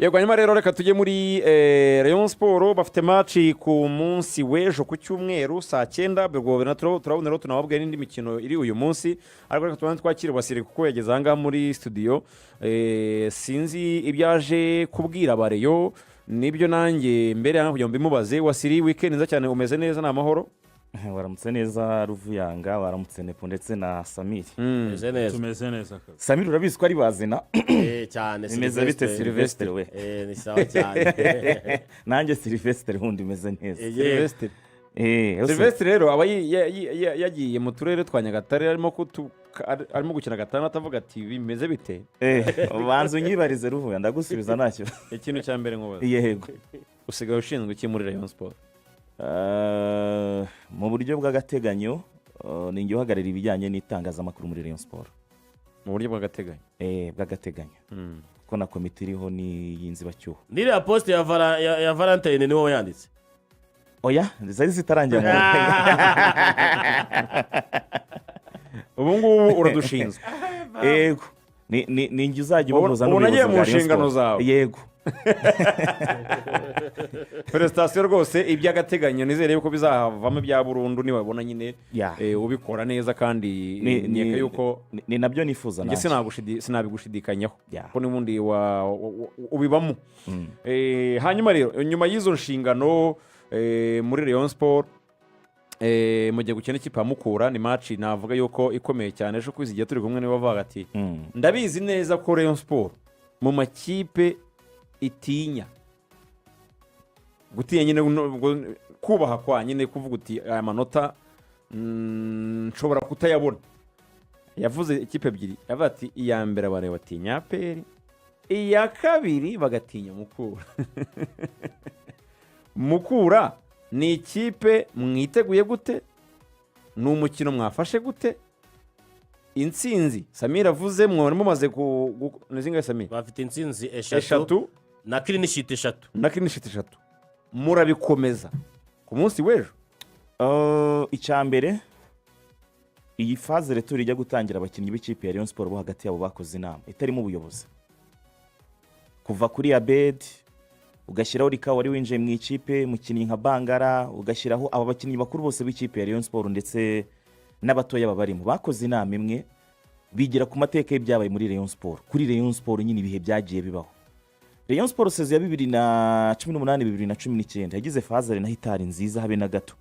Yego, hanyuma rero reka tujye muri Rayon Sports. Bafite match ku munsi w'ejo ku cyumweru saa 9. Ubwo turabona rero tunababwira n'indi mikino iri uyu munsi, ariko reka tubanze twakire Wasiri kuko yageze aha ngaha muri studio. Sinzi ibyo aje kubwira aba Rayon, nibyo nanjye mbere hano kugira ngo mbimubaze. Wasiri, weekend nziza cyane, umeze neza, ni amahoro? Waramutse neza Ruvuyanga, waramutse Nepo ndetse na Samiri. Tumeze neza. Tumeze neza kabisa. Samiri, urabizi ko ari bazina. Cyane. Bimeze bite? Sylvestre. Sylvestre we. Ni sawa cyane. Nanjye Sylvestre wundi umeze neza. Yego. Sylvestre. Sylvestre rero aba yagiye mu turere twa Nyagatare, arimo gukina gatandatu, avuga ati: "Bimeze bite?" Banza unyibarize Ruvuya, ndagusubiza ntacyo. Ikintu cya mbere nkubaza, Yego. usigaye ushinzwe iki muri Rayon Sports? Mu buryo bw'agateganyo, ni njye uhagarariye ibijyanye n'itangazamakuru muri Rayon Sports. Mu buryo bw'agateganyo? Bw'agateganyo, kuko na komite iriho ni iy'inzibacyuho. N'iriya post ya Valentine ni wowe yanditse? Oya, zari zitarangira mu Ubu ngubu uradushinzwe. Yego, ni njye uzajya ubahuza Ubu nagiye n'ubuyobozi mu bwa Rayon nshingano Sports. zawe. Yego. Félicitations rwose. Iby'agateganyo nizere yuko bizavamo ibya burundu nibabona nyine ubikora neza kandi nkeka yuko Ni nabyo nifuza njye nanjye. Sinabigushidikanyaho kuko n'ubundi ubibamo. Hanyuma rero nyuma y'izo nshingano muri Rayon Sports, mugiye gukina ikipe ya Mukura. Ni match navuga yuko ikomeye cyane. Ejo kwizigiye turi kumwe niwe bavuga ati: "Ndabizi neza ko Rayon Sports mu makipe itinya." Gutinya nyine kubaha kwa nyine kuvuga uti: "Aya manota nshobora kutayabona." Yavuze ikipe ebyiri, yavuze ati: "Iya mbere abareba batinya APR, iya kabiri bagatinya Mukura." Mukura ni ikipe mwiteguye gute? Ni umukino mwafashe gute? Intsinzi Samira avuze mwari mumaze ni zingahe, Samira? Bafite intsinzi eshatu. Eshatu. Na clean sheet eshatu. Na clean sheet eshatu. Murabikomeza ku munsi w'ejo? Icya mbere, iyi phase retour ijya gutangira, abakinnyi b'ikipe ya Rayon Sports bo hagati yabo bakoze inama itarimo ubuyobozi, kuva kuri Abedi, ugashyiraho Rika wari winjiye mu ikipe, umukinnyi nka Bangara, ugashyiraho aba bakinnyi bakuru bose b'ikipe ya Rayon Sports ndetse n'abatoya babarimo. Bakoze inama imwe, bigira ku mateka y'ibyabaye muri Rayon Sports, kuri Rayon Sports nyine ibihe byagiye bibaho. Rayon Sports saison ya 2018, 2019 yagize phase aller naho itari nziza habe na gato.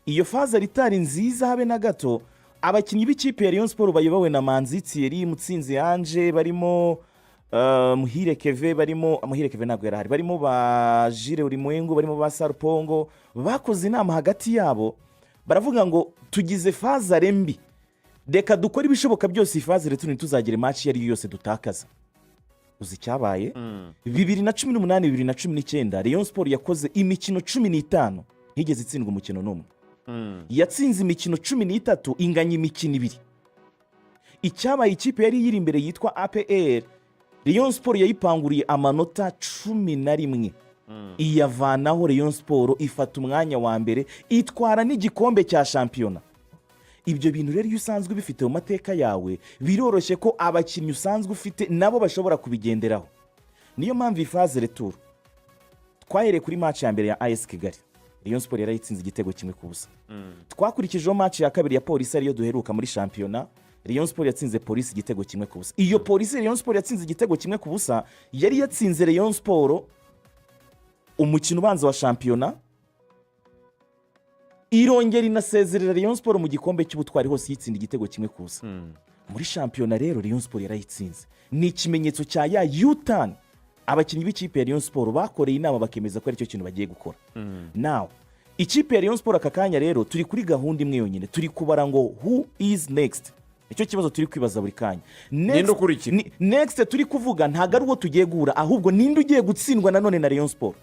Iyo phase aller itari nziza habe na gato, abakinnyi b'ikipe ya Rayon Sports bayobowe na Manzi Thierry, Mutsinzi Ange, barimo Muhire Keve, barimo Muhire Keve ntabwo yari ahari, barimo ba Jules Ulimwengu, barimo ba Sarupongo, bakoze inama hagati yabo baravuga ngo: "Tugize phase aller mbi, reka dukore ibishoboka byose iyi phase retour ntituzagire match iyo ari yo yose dutakaza." Uzi icyabaye? 2018, 2019, Rayon Sports yakoze imikino 15 ntigeze itsindwa umukino n'umwe. Yatsinze imikino 13, inganya imikino ibiri. Icyabaye, ikipe yari iyiri imbere yitwa APR, Rayon Sports yayipanguriye amanota 11, iyavanaho. Rayon Sports ifata umwanya wa mbere, itwara n'igikombe cya shampiyona. Ibyo bintu rero iyo usanzwe ubifite mu mateka yawe, biroroshye ko abakinnyi usanzwe ufite nabo bashobora kubigenderaho. Niyo mpamvu iyi phase retour twahereye kuri match ya mbere ya AS Kigali, Rayon Sports yarayitsinze igitego 1-0. Twakurikijeho match ya kabiri ya Polisi, ariyo duheruka muri shampiyona, Rayon Sports yatsinze Polisi igitego 1-0. Iyo Polisi Rayon Sports yatsinze igitego 1-0, yari yatsinze Rayon Sports umukino ubanza wa shampiyona, irongera inasezerera Rayon Sports mu gikombe cy'ubutwari, hose yitsinda igitego 1-0. Muri shampiyona rero Rayon Sports yarayitsinze. Ni ikimenyetso cya ya U-turn abakinnyi b'ikipe ya Rayon Sports bakoreye inama, bakemeza ko aricyo kintu bagiye gukora. Nawe ikipe ya Rayon Sports aka kanya rero turi kuri gahunda imwe yonyine, turi kubara ngo: "Who is next?" Nicyo kibazo turi kwibaza buri kanya. Ninde ukurikira? Next turi kuvuga ntabwo ari uwo tugiye guhura, ahubwo ninde ugiye gutsindwa nanone na Rayon Sports.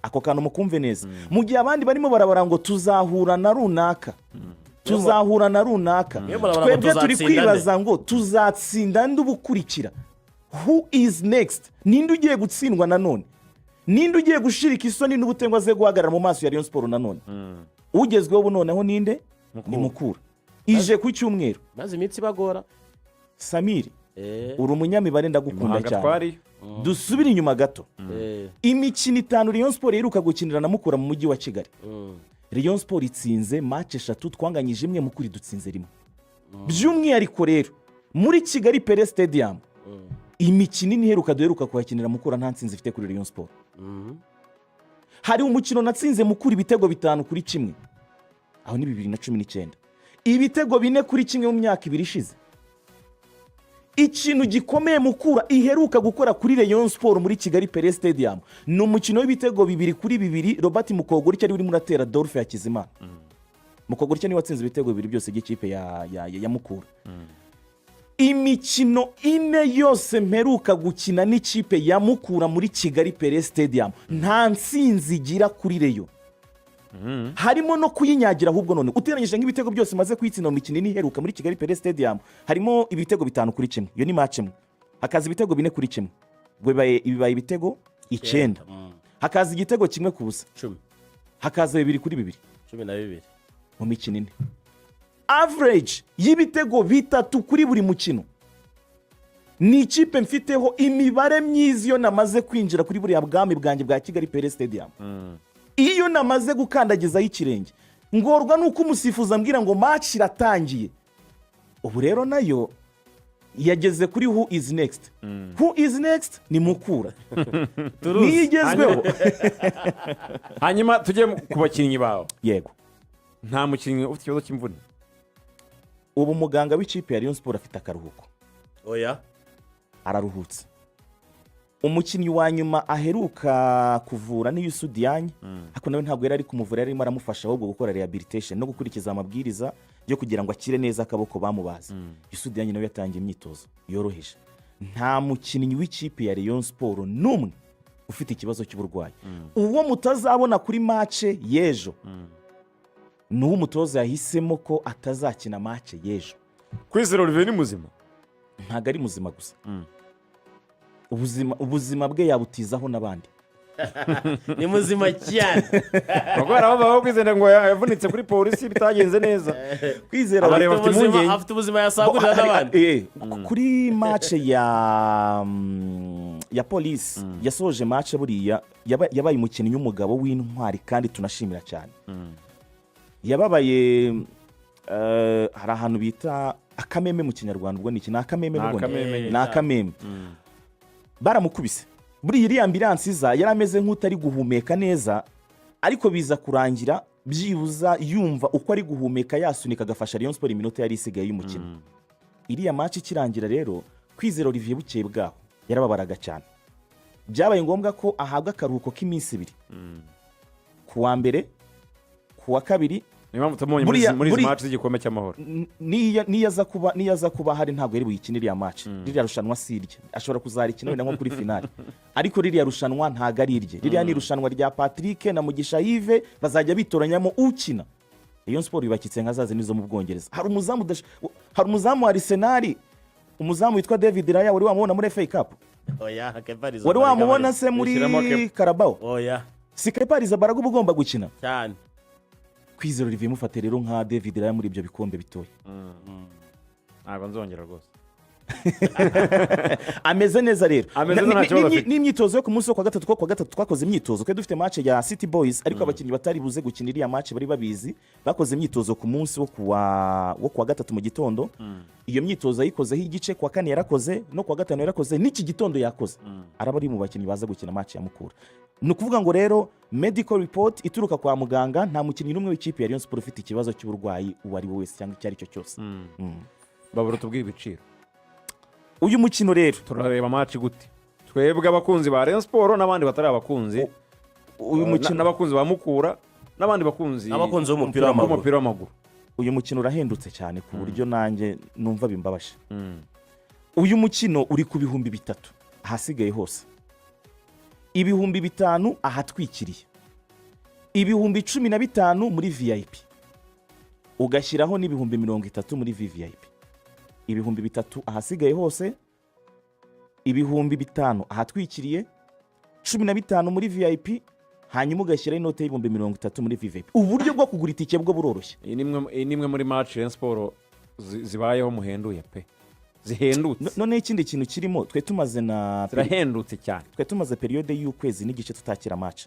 Ako kantu mukumve neza. Mu gihe abandi barimo barabara ngo tuzahura na runaka, tuzahura na runaka, Mwe murabara ngo twebwe turi tuzatsinda nde? kwibaza ngo tuzatsinda nde ubukurikira? Who is next? Ninde ugiye gutsindwa nanone? Ninde ugiye gushirika isoni n'ubutengwa aze guhagarara mu maso ya Rayon Sports nanone? Ugezweho ubu noneho ninde? Ni Mukura, ije ku cyumweru. Maze iminsi ibagora. Samiri. Uri umunyamibare, ndagukunda Muhanga cyane. twari. Dusubire inyuma gato. Imikino 5 Rayon Sports iheruka gukinira na Mukura mu mujyi wa Kigali, Rayon Sports itsinze match eshatu, twanganyije imwe, Mukura dutsinze rimwe. By'umwihariko rero muri Kigali Pele Stadium, imikino 4 iheruka duheruka kuhakinira, Mukura nta nsinzi ifite kuri Rayon Sports. Hari umukino natsinze Mukura ibitego 5-1, aho ni 2019, ibitego 4-1 mu myaka 2 ishize. Ikintu gikomeye Mukura iheruka gukora kuri Rayon Sports muri Kigali Pele Stadium ni umukino w'ibitego 2-2, Robert Mukogoriki ari urimo uratera, Dolphe Hakizimana. Mukogoriki niwe watsinze ibitego bibiri byose by'ikipe ya Mukura. Imikino 4 yose mperuka gukina n'ikipe ya Mukura muri Kigali Pele Stadium, nta nsinzi igira kuri Rayon, harimo no kuyinyagira. Ahubwo none uteranyije nk'ibitego byose maze kuyitsinda mu mikino 4 iheruka muri Kigali Pele Stadium, harimo ibitego 5-1, iyo ni match imwe, hakaza ibitego 4-1, ubwo bibaye ibitego 9, hakaza igitego 1-0, 10. Hakaza 2-2. 12. Mu mikino 4, average y'ibitego 3 kuri buri mukino. Ni ikipe mfiteho imibare myiza iyo namaze kwinjira kuri buriya bwami bwanjye bwa Kigali Pele Stadium. Iyo namaze gukandagizaho ikirenge, ngorwa nuko umusifuzi ambwira ngo match iratangiye. Ubu rero nayo yageze kuri "Who is next?" "Who is next" ni Mukura, niyo igezweho. Hanyuma tujye ku bakinnyi bawe. Yego. Nta mukinnyi ufite ikibazo cy'imvune? Ubu muganga w'ikipe ya Rayon Sports afite akaruhuko. Oya. Araruhutse. Umukinnyi wa nyuma aheruka kuvura ni Youssou Diagne, ariko nawe ntabwo yari ari kumuvura, yari arimo aramufasha ahubwo gukora rehabilitation no gukurikiza amabwiriza yo kugira ngo akire neza akaboko bamubaze. Youssou Diagne nawe yatangiye imyitozo yoroheje. Nta mukinnyi w'ikipe ya Rayon Sports n'umwe ufite ikibazo cy'uburwayi. Uwo mutazabona kuri match y'ejo ni uwo umutoza yahisemo ko atazakina match y'ejo. Kwizera Olivier ni muzima? Ntabwo ari muzima gusa, ubuzima bwe yabutizaho n'abandi. Ni muzima cyane. Kuko hari abavuga Kwizera ngo yavunitse kuri Polisi bitagenze neza. Kwizera Abareba Afite bafite ubuzima- impungenge. Afite ubuzima yasagurira n'abandi. Kuri match ya Polisi yasoje match, buriya yabaye umukinnyi w'umugabo w'intwari kandi tunashimira cyane. Yababaye hari ahantu bita akameme mu Kinyarwanda, ubwo ni iki? Ni akameme. Ni N'ubundi. akameme. Ni akameme. Baramukubise. Buriya iriya ambulance iza yari ameze nk'utari guhumeka neza, ariko biza kurangira byibuza yumva uko ari guhumeka, yasunika agafasha Rayon Sports iminota yari isigaye y'umukino. Iriya match ikirangira rero, Kwizera Olivier bukeye bwaho yarababaraga cyane. Byabaye ngombwa ko ahabwa akaruhuko k'iminsi 2, ku wa mbere, ku wa kabiri. Niyo mpamvu tumubonye muri izi match z'igikombe cy'Amahoro. Niyo aza kuba ahari, ntabwo yari buyikine iriya match. Ririya rushanwa si irye, ashobora kuzarikina wenda nko kuri finale, ariko ririya rushanwa ntabwo ari irye. Ririya ni irushanwa rya Patrick na Mugisha Yves, bazajya bitoranyamo ukina. Rayon Sports yubakitse nka za zindi zo mu Bwongereza. Hari umuzamu wa Arsenal, umuzamu witwa David Raya, wari wamubona muri FA Cup? Oya, Kepa Arrizabalaga. Wari wamubona se muri Bishyiramo Kepa. Carabao? Oya. Si Kepa Arrizabalaga uba ugomba gukina? Cyane. Kwizera Olivier mufate rero nka David Raya muri ibyo bikombe bitoya. Ntabwo nzongera rwose. Ameze neza rero. Ameze neza, nta kibazo afite. N'imyitozo yo ku munsi wo kuwa gatatu, kuko kuwa gatatu twakoze imyitozo, twari dufite match ya City Boys, ariko abakinnyi batari buze gukina iriya match bari babizi. Bakoze imyitozo ku munsi wo kuwa gatatu mu gitondo. Iyo myitozo yayikozeho igice, kuwa kane yarakoze, no kuwa gatanu yarakoze, n'iki gitondo yakoze. Araba ari mu bakinnyi baza gukina match ya Mukura. Ni ukuvuga ngo rero medical report ituruka kwa muganga, nta mukinnyi n'umwe w'ikipe ya Rayon Sports ufite ikibazo cy'uburwayi uwo ari we wese cyangwa icyo ari cyo cyose. Babura tubwire ibiciro. Uyu mukino rero, Turareba match gute, twebwe abakunzi ba Rayon Sports n'abandi batari abakunzi, uyu mukino, n'abakunzi ba Mukura n'abandi bakunzi Abakunzi b'umupira w'amaguru. b'umupira w'amaguru? Uyu mukino urahendutse cyane ku buryo nanjye numva bimbabaje. Uyu mukino uri ku 3000 ahasigaye hose, 5000 ahatwikiriye, 15,000 muri VIP, ugashyiraho n'30,000 muri VVIP. 3000 ahasigaye hose, 5000 ahatwikiriye, 15 muri VIP, hanyuma ugashyiraho inote y'30,000 muri VVIP. Uburyo bwo kugura itike bwo buroroshye. Iyi ni imwe muri match Rayon Sports zibayeho muhenduye pe. Zihendutse. Noneho ikindi kintu kirimo, twe tumaze na Zirahendutse cyane. Twe tumaze période y'ukwezi n'igice tutakira match.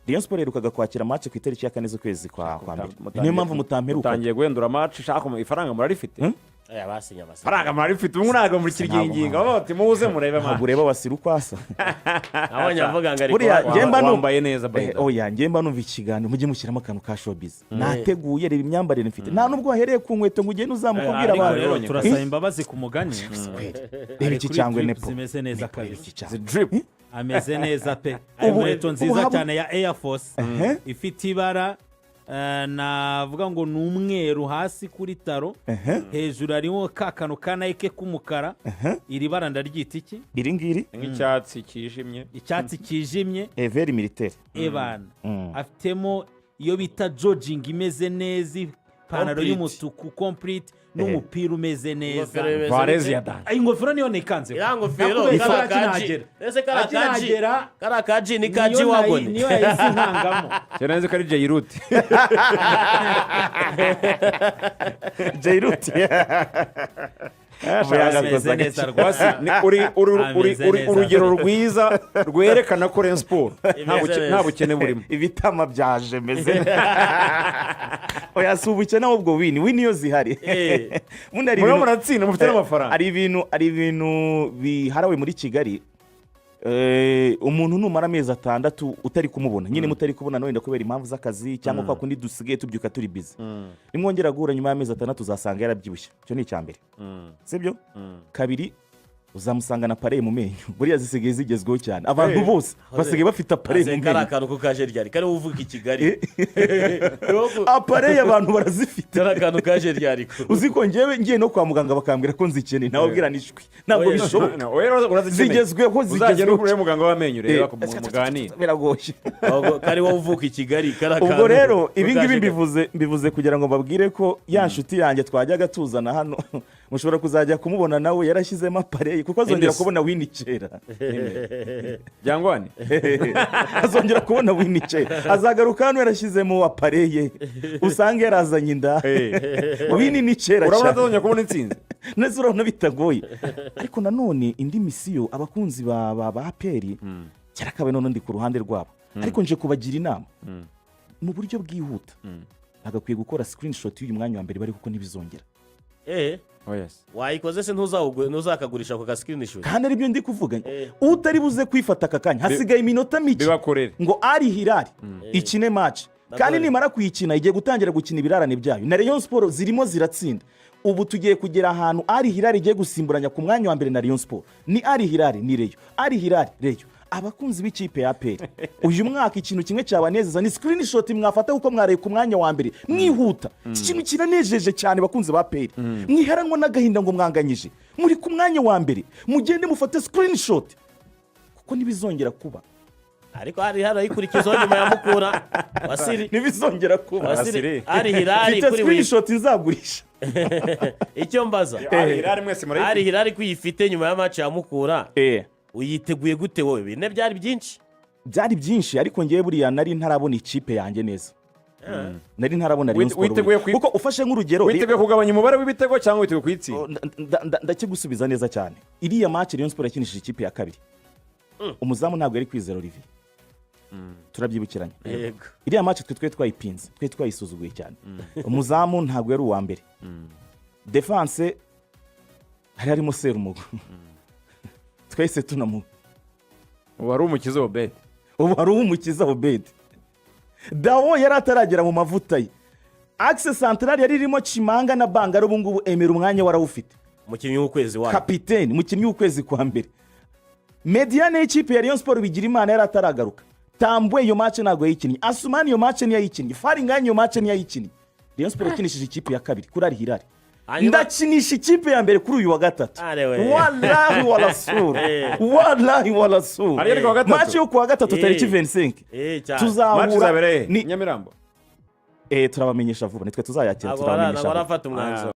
Rayon Sports iherukaga kwakira match ku itariki ya 4 z'ukwezi kwa mbere. Niyo mpamvu mutamperuka. Mutangiye guhendura match, shaka ifaranga murarifite. Aya basinye amasezerano. Ifaranga murarifite, ubu ntabwo murikiryinginga, baba bati muze murebe Ntabwo match. ureba wasira uko asa. Nabonye avuga ngo ari Buriya njye mba Wambaye neza, by the way. Oya, njye mba numva ikiganiro mujye mushyiramo akantu ka showbiz. Nateguye, reba imyambarire mfite. Nta nubwo wahereye ku nkweto ngo ugende uzamuka ubwira Ariko abantu. rero turasaba imbabazi ku mugani. Reba iki Kuri cyangwa drip nepo zimeze neza Nepo, reba kabisa. iki cyangwe. Izi drip. Ameze neza pe. Inkweto nziza cyane ya Air Force ifite ibara navuga ngo ni umweru hasi kuri talon, hejuru hariho ka kantu ka Nike k'umukara. Iri bara ndaryita iki? Iri ngiri? Nk'icyatsi kijimye. Icyatsi kijimye. Vert militaire. Ebana afitemo iyo bita jogging imeze neza, ipantaro Complete. y'umutuku complete n'umupira umeze neza. Ingofero imeze Varezi bite? ya dani. Ay, ingofero niyo nikanze. Iriya ngofero Nakubeshya, kariya kaji akinagera. Ese kariya kaji Akinagera, kariya kaji ni kaji niyo wagoni. Niyo yahise inkangamo. Cyane nzi ko ari Jayirute. Jairuti. Ameze neza rwose. Ameze Uri neza. urugero rwiza rwerekana ko Rayon Sports Imeze neza. nta bukene burimo. Ibitama byaje meze. Oya, si ubukene, ahubwo win win iyo zihari. Ubundi hari Murimo ibintu muratsinda mufite n'amafaranga. Hari ibintu biharawe muri Kigali. Umuntu numara amezi 6 utari kumubona nyine, mutari kubona wenda kubera impamvu z'akazi cyangwa kwa kundi dusigaye tubyuka turi busy, nimwongera guhura nyuma y'amezi 6 uzasanga yarabyibushye. Icyo ni icya mbere, sibyo? Kabiri, uzamusanga na appareil mu menyo. Buriya zisigaye zigezweho cyane, abantu bose basigaye bafite appareil mu Kariya menyo. kantu ko kaje ryari? Kariya uvuga i Kigali. Appareil abantu barazifite. Kariya kantu kaje ryari ko? Uzi ko ngewe ngiye no kwa muganga bakambwira ko nzikeneye, nawe ubwira nishwi ntabwo Oya. bishoboka. Oya, urazikeneye. Zigezweho. Uzagenda Zigezweho. ugure muganga w'amenyo ureba muganire. Biragoye. Ahubwo kari wowe uvuka i Kigali, kariya Ubwo kantu rero ko ibi ngibi kaje mbivuze kugira ngo mbabwire ko ya nshuti yanjye twajyaga tuzana hano mushobora kuzajya kumubona nawe yarashyizemo appareil, kuko azongera Indesi. kubona win kera. Byangwane. Azongera kubona win kera, azagaruka hano yarashyizemo appareil, usange yarazanye inda. Win ni kera Urabona cyane. atazongera kubona intsinzi. Neza, urabona bitagoye. Ariko nanone indi mission, abakunzi ba APR cyarakabaye, none ndi ku ruhande rwabo, ariko nje kubagira inama mu buryo bwihuta: bagakwiye gukora screenshot y'uyu mwanya wa mbere bari, kuko ntibizongera. Oh, yes. Wayikoze se ntuzakagurisha ku ka screenshot? Kandi aribyo ndi kuvuga. Eh. Utari buze kwifata aka kanya, hasigaye iminota mike Bibakorere. ngo Al Hilal ikine match, kandi nimara kuyikina igiye gutangira gukina ibirarane byayo na Rayon Sports zirimo ziratsinda. Ubu tugiye kugera ahantu Al Hilal igiye gusimburanya ku mwanya wa mbere na Rayon Sports. Ni Al Hilal, ni Rayon, Al Hilal, Rayon. Abakunzi b'ikipe ya APR, uyu mwaka ikintu kimwe cyabanezeza ni screenshot mwafata, kuko mwaraye ku mwanya wa mbere mwihuta. Iki kintu kiranejeje cyane. Bakunzi ba APR, mwiheranwa n'agahinda ngo mwanganyije, muri ku mwanya wa mbere, mugende mufate screenshot kuko ntibizongera kuba. Ariko hari harayikurikizaho nyuma ya Mukura, Wasiri. Ntibizongera kuba. Wasiri. Wasiri. Al Hilal Mfite kuri wifi. screenshot nzagurisha. Icyo mbaza, Al Hilal mwese murayifite. Al Hilal kuyifite nyuma ya match ya Mukura, uyiteguye gute wowe? Bine byari byinshi. Byari byinshi, ariko ngewe buriya nari ntarabona ikipe yanjye neza, nari ntarabona Rayon Sports Witeguye buriya. Kuko ufashe nk'urugero, Witeguye kugabanya umubare w'ibitego cyangwa witeguye kuyitsinda? Ndakigusubiza neza cyane. Iriya match Rayon Sports yakinishije ikipe ya kabiri, umuzamu ntabwo yari Kwizera Olivier, turabyibukiranya. Yego. Iriya match twe twari twayipinze, twari twayisuzuguye cyane. Umuzamu ntabwo yari uwa mbere, défense hari harimo Serumogo, twese tunamuha. Ubu hari umukiza Obedi. Ubu hari uw'umukiza Obedi. Dawo yari ataragera mu mavuta ye. Axe central yari irimo Chimanga na Bangara. Ubu ngubu emera umwanya warawufite. Umukinnyi w'ukwezi wayo. Kapiteni, umukinnyi w'ukwezi kwa mbere. Médiane y'ikipe ya Rayon Sports, bigira imana yari ataragaruka. Tambwe iyo match ntabwo yayikinnye, Asumani iyo match ntiyayikinnye, Faringani iyo match ntiyayikinnye. Rayon Sports yakinishije ikipe ya kabiri kuri Al Hilal. Ndakinisha ikipe ya mbere kuri uyu wa gatatu. Arewe. Wallahi warasura, wallahi warasura. Ariyo ni kuwa gatatu? Match yo kuwa gatatu tariki 25. Cyane. Match Tuzahura izabereye ni Nyamirambo. Turabamenyesha vuba, nitwe tuzayakira. Ntabwo Turabamenyesha vuba. barafata umwanzuro.